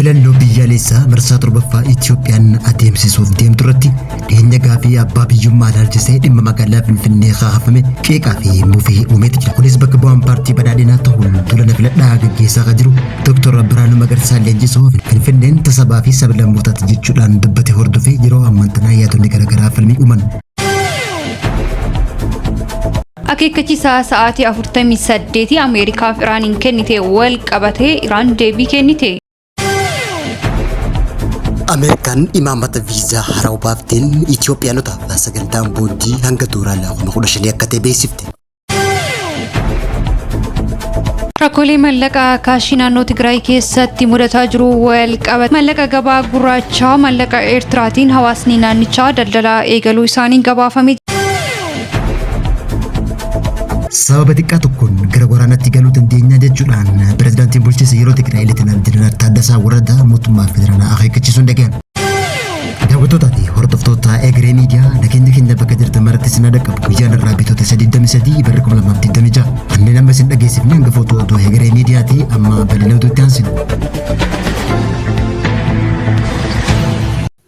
Filannoo biyyaalessaa marsaa 7ffaa Itiyoophiyaan adeemsisuuf deemtu irratti dhiyeenya gaafii abbaa biyyummaa ilaalchisee dhimma magaalaa Finfinnee kaafame qeeqaa fi mufii uumeeti jira. Kunis bakka bu'aan paartii badhaadhinaa ta'uun duula na filadhaa gaggeessaa kan jiru Dr. Birhaanuu Magarsaa Leenjisoo Finfinneen tasabaa fi sablammootaati jechuudhaan dubbate hordofee yeroo ammaan tanaa yaadonni garaagaraa falmii uuman. Akeekkachiisa sa'aatii 48 Ameerikaaf Iraaniin kennite wal qabatee Iraan deebii kennite. Ameerikaan imaammata viizaa haaraa baafteen Itoophiyaanotaaf sagantaan boondii hanga doolaara 15,000 akka ta'e beeksifte. Rakkoolee mallaqa kaashii naannoo Tigraay keessatti mudataa jiru wal qabate mallaqa gabaa gurraachaa mallaqa Eertiraatiin hawaasni naannichaa daldala eegaluu isaanii gabaafame. Sababa xiqqaa tokkoon gara waraanaatti galuu dandeenya jechuudhaan pirezidaantiin bulchiinsa yeroo Tigraay Leetinaal Jeneraal Taaddasaa Warradaa mootummaa federaalaa akeekkachiisuun dhaga'ame. Daawwattootaa fi hordoftoota Egeree Miidiyaa nageenya keenya bakka jirtan maratti isin dhaqqabu guyyaan irraa bitootessa 23 bara 2026 kanneen amma isin dhageessifne hangafoota oduu Egeree Miidiyaati amma bal'ina oduutti aansinu.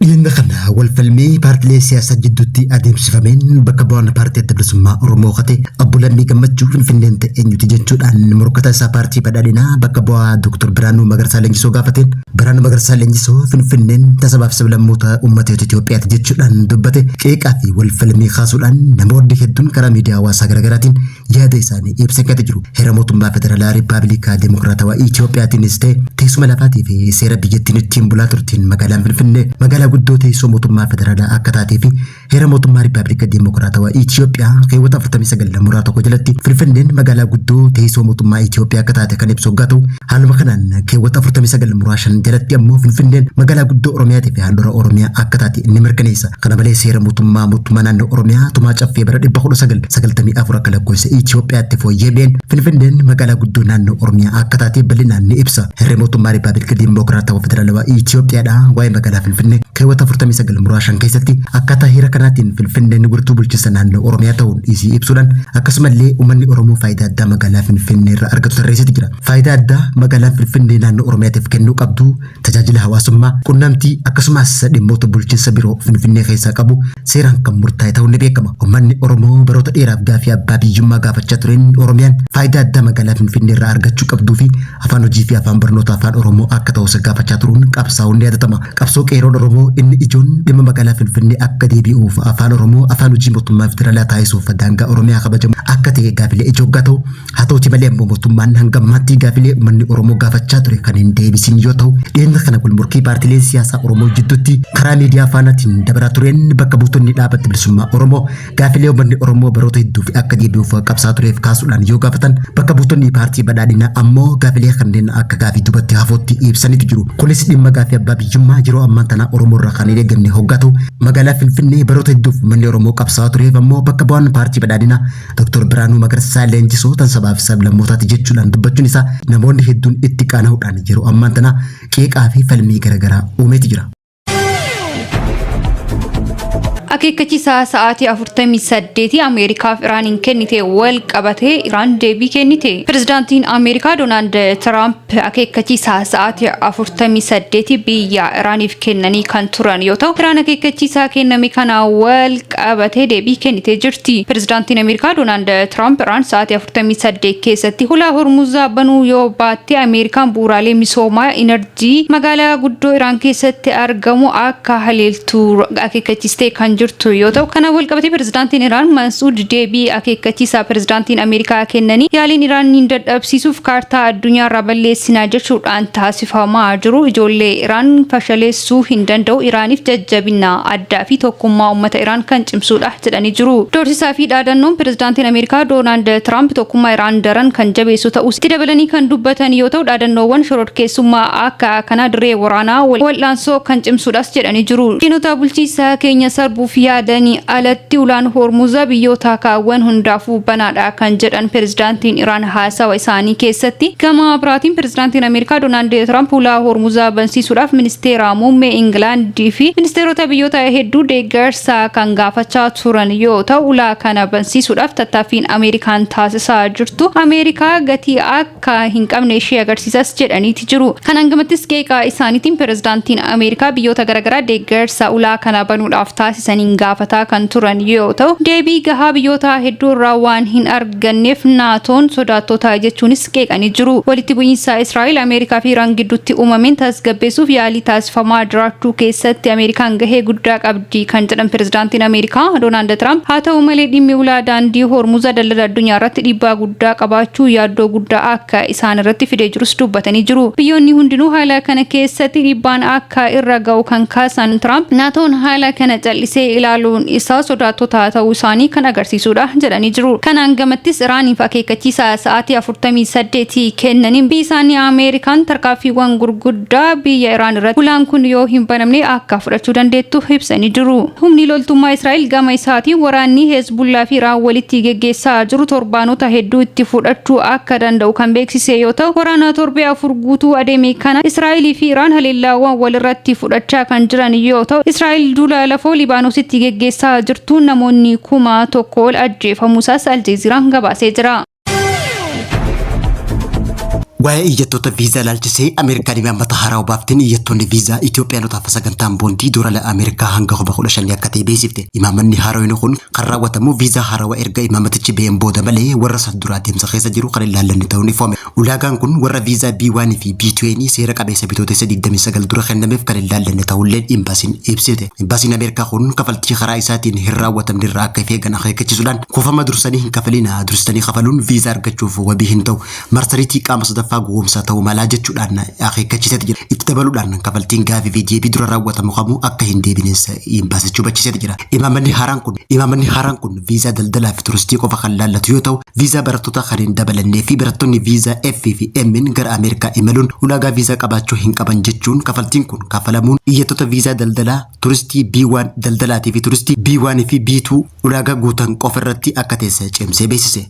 Dhiyeenya kana walfalmii paartilee siyaasaa jidduutti adeemsifameen bakka bu'aan paartii Adda Bilisummaa Oromoo kate Obbo Lammii Gammachuu Finfinneen ta'e eenyuti jechuudhaan morkataa isaa paartii badhaadhinaa bakka bu'aa Dr. Birhaanuu Magarsaa Leenjisoo gaafateen Birhaanuu Magarsaa Leenjisoo Finfinneen tasabaaf sablammoota uummata Itoophiyaati jechuudhaan dubbate qeeqaa fi walfalmii kaasuudhaan namoonni hedduun karaa miidiyaa hawaasaa garaagaraatiin yaada isaanii ibsachaa jiru. Heera mootummaa Federaalaa Riippaabilikaa Dimokiraatawaa Itoophiyaatiinis ta'e teessuma lafaatii fi seera biyyattiin ittiin bulaa turteen magaalaan Finfinnee magaalaa guddoo teessoo mootummaa federaalaa akka taatee fi heera mootummaa Riippaabilika Dimokiraatawaa Itoophiyaa keewwata 49 muraa tokko jalatti Finfinneen magaalaa guddoo teessoo mootummaa Itoophiyaa akka taate kan ibsu hoggaa ta'u haaluma kanaan keewwata 49 muraa 5 jalatti ammoo Finfinneen magaalaa guddoo Oromiyaatii fi handhuura Oromiyaa akka taate ni mirkaneessa. Kana malees heera mootummaa mootummaa naannoo Oromiyaa tumaa caffee bara 1994 akka lakkoofsa Itoophiyaatti fooyya'een Finfinneen magaalaa guddoo naannoo Oromiyaa akka taate bal'inaan ni ibsa. Heerri mootummaa Riippaabilika Dimokiraatawaa Federaalawaa Itoophiyaadha waa'ee magaalaa Finfinnee keewwata 49 muraa 5 keessatti akkaataa heera kanaatiin Finfinneen wirtuu bulchiinsa naannoo Oromiyaa ta'uun isii ibsuudhaan akkasumallee uummanni Oromoo faayidaa addaa magaalaa Finfinnee irraa argatu tarreesseeti jira. Faayidaa addaa magaalaan Finfinnee naannoo Oromiyaatiif kennuu qabdu tajaajila hawaasummaa, qunnamtii akkasumas dhimmoota bulchiinsa biroo Finfinnee keessaa qabu seeraan kan murtaa'e ta'uun ni beekama. Uummanni Oromoo baroota dheeraaf gaafii abbaa biyyummaa gaafachaa tureen Oromiyaan faayidaa addaa magaalaa Finfinnee irraa argachuu qabduu fi afaan hojii fi afaan barnoota afaan Oromoo akka ta'us gaafachaa turuun qabsaa'uun ni yaadatama. Qabsoo qeerroon Oromoo inni ijoon dhimma magaalaa Finfinnee akka deebi'uuf afaan Oromoo afaan hojii mootummaa federaalaa taasisuuf daangaa Oromiyaa kabajamu akka ta'e gaafilee ijoo ta'u. Haa ta'uti malee ammoo mootummaan hanga ammaatti gaafilee uummanni Oromoo gaafachaa ture kan hin deebisin yoo ta'u dhiyeenya kana walmorkii paartileen siyaasaa Oromoo jidduutti karaa miidiyaa faanaatiin dabaraa tureen bakka buutonni dhaabatti bilisummaa Oromoo gaafilee uummanni Oromoo baroota hedduu fi akka deebi'uuf qabsaa tureef kaasuudhaan yoo gaafatan bakka buutonni paartii badhaadhinaa ammoo gaafilee kanneen akka gaafii duubatti hafootti ibsanitu jiru. Kunis dhimma gaafii abbaa biyyummaa yeroo ammaa tanaa Oromoo irraa kan hin eegamne hoggaa ta'u magaalaa Finfinnee baroota hedduuf uummanni Oromoo qabsaa tureef ammoo bakka bu'aan paartii badhaadhinaa Dr. Birhaanuu Magarsaa Leenjisoo tan sabaaf sablammootaati jechuudhaan dubbachuun isaa namoonni hedduun itti qaana'uudhaan yeroo ammaan tana qeeqaa fi falmii garaagaraa uumeeti jira. Akeekkachiisa sa'aatii 48 Ameerikaaf Iraaniin kennite wal qabatee Iraan deebii kennite. Pirezidaantiin Ameerikaa Doonaald Tiraamp akeekkachiisa sa'aatii 48 biyya Iraaniif kennanii kan turan yoo ta'u, Iraan akeekkachiisa kenname kana wal qabatee deebii kennitee jirti. Pirezidaantiin Ameerikaa Doonaald Tiraamp Iraan sa'aatii 48 keessatti hulaa Hormuzaa banuu yoo baatte Ameerikaan bu'uuraalee misoomaa inerjii magaalaa guddoo Iraan keessatti argamu akka haleeltu akeekkachiistee kan jirtu yoo ta'u, kana wal qabatee pirezidaantiin Iraan Mansuud deebii akeekkachiisa pirezidaantiin Ameerikaa kennanii yaaliin Iraan hin dadhabsiisuuf kaartaa addunyaa irraa balleessinaa jechuudhaan taasifamaa jiru ijoollee Iraan fashaleessuu hin danda'u Iraaniif jajjabina addaa fi tokkummaa uummata Iraan kan cimsuudha jedhanii jiru. Doorsisaa fi dhaadannoon pirezidaantiin Ameerikaa Doonaald Tiraamp tokkummaa Iraan daran kan jabeessu ta'us itti dabalanii kan dubbatan yoo ta'u dhaadannoowwan shororkeessummaa akka kanaa dirree waraanaa wal'aansoo kan cimsuudhas jedhanii jiru. Diinota bulchiinsa keenya sarbuuf cufuuf yaadanii alatti ulaan Hormuza biyyoota kaawwan hundaafuu banaadha kan jedhan pirezidaantiin Iraan haasawa isaanii keessatti. Gama biraatiin pirezidaantiin Ameerikaa Doonaald Tiraamp ulaa Hormuzaa bansiisuudhaaf ministeera muummee Ingilaandii fi ministeerota biyyoota hedduu deeggarsa kan gaafachaa turan yoo ta'u, ulaa kana bansiisuudhaaf tattaaffiin Ameerikaan taasisaa jirtu Ameerikaa gatii akka hin qabne ishee agarsiisas jedhaniiti jiru. Kanaan gamattis qeeqaa isaaniitiin pirezidaantiin Ameerikaa biyyoota garaagaraa deeggarsa ulaa kana banuudhaaf taasisaniin gaafataa kan turan yoo ta'u, deebii gahaa biyyoota hedduu irraa waan hin arganneef NATOn sodaattota jechuunis qeeqanii jiru. Walitti bu'iinsa Israa'el, Ameerikaa fi Iraan gidduutti uumameen tasgabbeessuuf yaalii taasifamaa jiraachuu keessatti Ameerikaan gahee guddaa qabdi kan jedhan pirezidaantiin Ameerikaa Doonaald Tiraamp, haa ta'u malee dhimmi ulaa daandii Hormuza daldala addunyaa irratti dhiibbaa guddaa qabaachuu yaaddoo guddaa akka isaan irratti fidee jirus dubbatanii jiru. Biyyoonni hundinuu haala kana keessatti dhiibbaan akka irra ga'u kan kaasan Tiraamp, NATOn haala kana callisee ilaaluun isaa sodaattota ta'uu isaanii kan agarsiisudha jedhanii jiru. Kanaan gamattis Iraaniif akeekkachiisa sa'aatii 48 kennaniin biyyi isaanii Ameerikaan tarkaanfiiwwan gurguddaa biyya Iraan irratti ulaan kun yoo hin banamne akka fudhachuu dandeettu ibsanii jiru. Humni loltummaa Israa'el gama isaatiin waraanni Hezbullaa fi Iraan walitti geggeessaa jiru torbaanota hedduu itti fudhachuu akka danda'u kan beeksise yoo ta'u, waraana torbee 4 guutuu adeeme kana Israa'elii fi Iraan haleellaawwan walirratti fudhachaa kan jiran yoo ta'u, Israa'el duula lafoo Libaanoositti geggeessaa jirtuun namoonni 1000 ol ajjeefamuusaas Aljeeziraan gabaasee jira. Waa'ee iyyattoota viizaa ilaalchisee Ameerikaan imaammata haaraa baafteen iyyattoonni viizaa Itoophiyaanotaaf sagantaan boondii doolaara Ameerikaa hanga 15,000 akka ta'e beeksifte. Imaammanni haaraan kun kan raawwatamu viizaa haarawaa erga imaammatichi ba'een booda malee warra san dura adeemsa keessa jiru kan ilaallanne ta'uun ifoome. Ulaagaan kun warra viizaa B1 fi B2 seera qabeessa bitootessa 29 dura kennameef kan ilaallanne ta'ullee imbaasiin ibsite. Imbaasiin Ameerikaa kun kafaltii karaa isaatiin hin raawwatamne irraa akka of eegan akeekkachiisuudhaan kuufama dursanii hin kafalina, dursanii kafaluun viizaa argachuuf wabii hin ta'u, marsariitii qaama sadaffaa gowwoomsaa ta'uu malaa jechuudhaan akeekkachiiseeti jira. Itti dabaluudhaan kafaltiin gaafii fi deebii dura raawwatamu kamuu akka hin deebines imbaasichi hubachiiseeti jira. Imaammanni haaraan kun viizaa daldalaa fi turistii qofa kan laallatu yoo ta'u, viizaa barattoota kan hin dabalannee fi barattoonni viizaa F fi M gara Ameerikaa imaluun ulaagaa viizaa qabaachuu hin qaban jechuun, kafaltiin kun kafalamuun iyyattoota viizaa daldalaa, turistii, B1 daldalaatii fi turistii B1 fi B2 ulaagaa guutan qofa irratti akka teesse cimsee beeksise.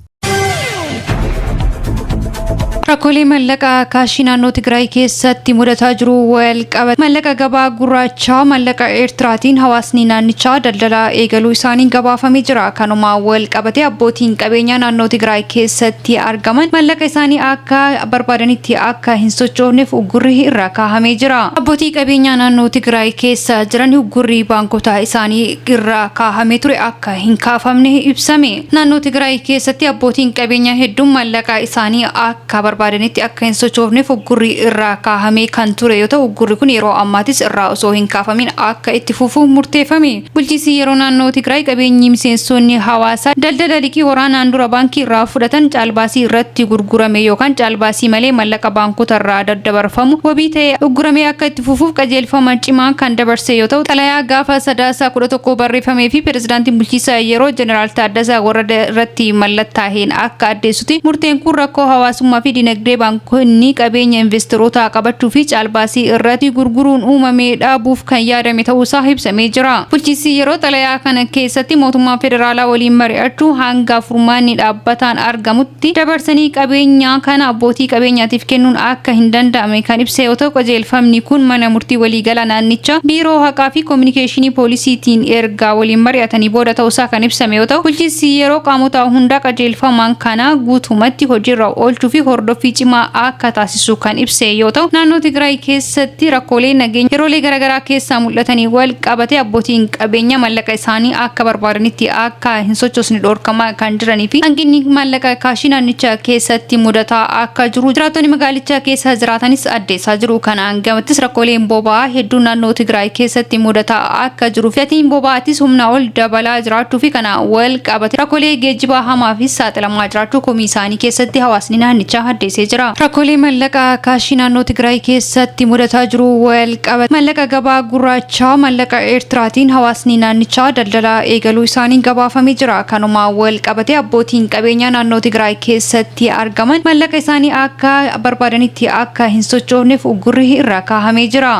Rakkoolee maallaqa kaashii naannoo Tigraay keessatti mudataa jiru wal qabate maallaqa gabaa gurraachaa maallaqa Eertiraatiin hawaasni naannichaa daldala eegaluu isaanii gabaafamee jira. Kanuma wal qabate abbootiin qabeenyaa naannoo Tigraay keessatti argaman maallaqa isaanii akka barbaadanitti akka hin sochoofneef uggurri irra kaahamee jira. Abbootii qabeenyaa naannoo Tigraay keessa jiran uggurri baankota isaanii irra kaahamee ture akka hin kaafamne ibsame. Naannoo Tigraay keessatti abbootiin qabeenyaa hedduun maallaqa isaanii akka barbaadanitti akka hin sochoofneef uggurri irraa kaahamee kan ture yoo ta'u, uggurri kun yeroo ammaatis irraa osoo hin kaafamin akka itti fufu murteeffame. Bulchiinsi yeroo naannoo Tigraay qabeenyi miseensonni hawaasaa daldala liqii waraanaan dura baankii irraa fudhatan caalbaasii irratti gurgurame yookaan caalbaasii malee maallaqa baankota irraa daddabarfamu wabii ta'e ugguramee akka itti fufuuf qajeelfama cimaa kan dabarse yoo ta'u, xalayaa gaafa Sadaasa 11 barreeffamee fi pirezidaantiin bulchiinsa yeroo Jeneraal Taaddasaa Warrada irratti mallattaa'een akka addeessutti, murteen kun rakkoo hawaasummaa fi dinagdee baankonni qabeenya investeerootaa qabachuu fi caalbaasii irratti gurguruun uumame dhaabuuf kan yaadame ta'uusaa ibsamee jira. Bulchiinsi yeroo xalayaa kana keessatti mootummaa federaalaa waliin mari'achuu hanga furmaanni dhaabbataan argamutti dabarsanii qabeenya kana abbootii qabeenyaatiif kennuun akka hin danda'ame kan ibse yoo ta'u, qajeelfamni kun mana murtii waliigalaa naannichaa, biiroo haqaa fi koominikeeshinii poolisiitiin ergaa waliin mari'atanii booda ta'uusaa kan ibsame yoo ta'u, bulchiinsi yeroo qaamota hundaa qajeelfamaan kana guutumatti hojiirra oolchuu fi hordoffii cimaa akka taasisu kan ibse yoo ta'u, naannoo Tigraay keessatti rakkoolee nageenya yeroolee garaagaraa keessaa mul'atanii wal qabate abbootiin qabeenya maallaqa isaanii akka barbaadanitti akka hin sochoosne dhorkamaa kan jiranii fi hanqinni maallaqa kaashii naannicha keessatti mudataa akka jiru jiraattonni magaalichaa keessa jiraatanis addeessaa jiru. Kanaan gamattis rakkooleen boba'aa hedduun naannoo Tigraay keessatti mudataa akka jiru fi gatiin boba'aatis humna ol dabalaa jiraachuu fi kana wal qabate rakkoolee geejjibaa hamaafis saaxilamaa jiraachuu komii isaanii keessatti hawaasni naannichaa addeessee jira. Rakkoolee maallaqa kaashii naannoo Tigraay keessatti mudataa jiru wal qabate maallaqa gabaa gurraachaa maallaqa Eertiraatiin hawaasni naannichaa daldala eegaluu isaanii gabaafamee jira. Kanuma wal qabate abbootiin qabeenyaa naannoo Tigraay keessatti argaman maallaqa isaanii akka barbaadanitti akka hin sochoofneef uggurri irra kaahamee jira.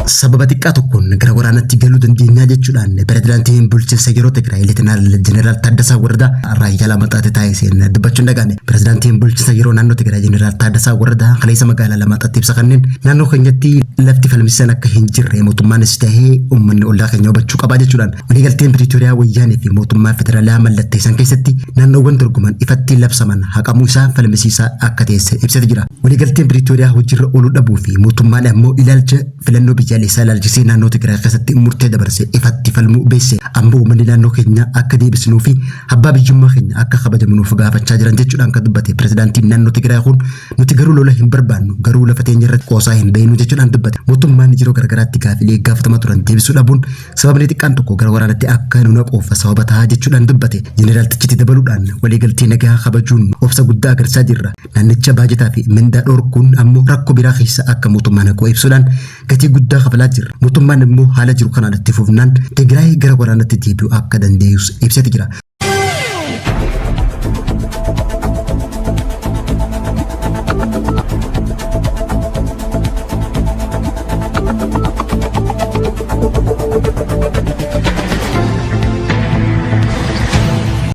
Sababa xiqqaa tokkoon gara waraanatti galuu dandeenyaa jechuudhaan pirezidaantiin bulchiinsa yeroo Tigraay Leetinaal Jeneraal Taaddasaa Warradaa raayyaa Lamaxaatti taasiseen dubbachuun dhaga'ame. Pirezidaantiin bulchiinsa yeroo naannoo Tigraay Jeneraal Taaddasaa Warradaa kaleessa magaalaa Lamaxaatti ibsa kanneen naannoo keenyatti lafti falmisiisan akka hin jirre mootummaanis ta'ee uummanni ollaa keenya hubachuu qabaa jechuudhaan waliigalteen Piriitooriyaa wayyaanee fi mootummaa federaalaa mallatteessan keessatti naannoowwan dorgoman ifatti labsaman haqamuu isaa falmisiisaa akka ta'e ibsate jira. Waliigalteen Piriitooriyaa hojiirra ooluu dhabuu fi mootummaan ammoo ilaalcha filannoo biyyaalessaa ilaalchisee naannoo Tigraay keessatti murtee dabarse ifatti falmuu beesse. Ammoo uummanni naannoo keenya akka deebisnuu fi abbaa biyyummaa keenya akka kabajamnuuf gaafachaa jiran jechuudhaan kan dubbate pirezidaantiin naannoo Tigraay kun nuti garuu lola hin barbaannu, garuu lafa teenya irratti qoosaa hin beeknu jechuudhaan dubbate. Mootummaan yeroo garagaraatti gaafilee gaafatamaa turan deebisuu dhabuun sababni xiqqaan tokko gara waraanatti akka nu naquuf sababa ta'a jechuudhaan dubbate. Jeneraaltichitti dabaluudhaan waliigaltee nagaa kabajuun obsa guddaa agarsiisaa jirra. Naannicha baajataa fi mindaa dhorkuun ammoo rakkoo biraa keessa akka mootummaa naquu ibsuudhaan gatii guddaa kafalaa jirra. Mootummaan immoo haala jiru kanaan itti fufnaan Tigraay gara waraanatti deebi'uu akka dandeessu ibsate jira.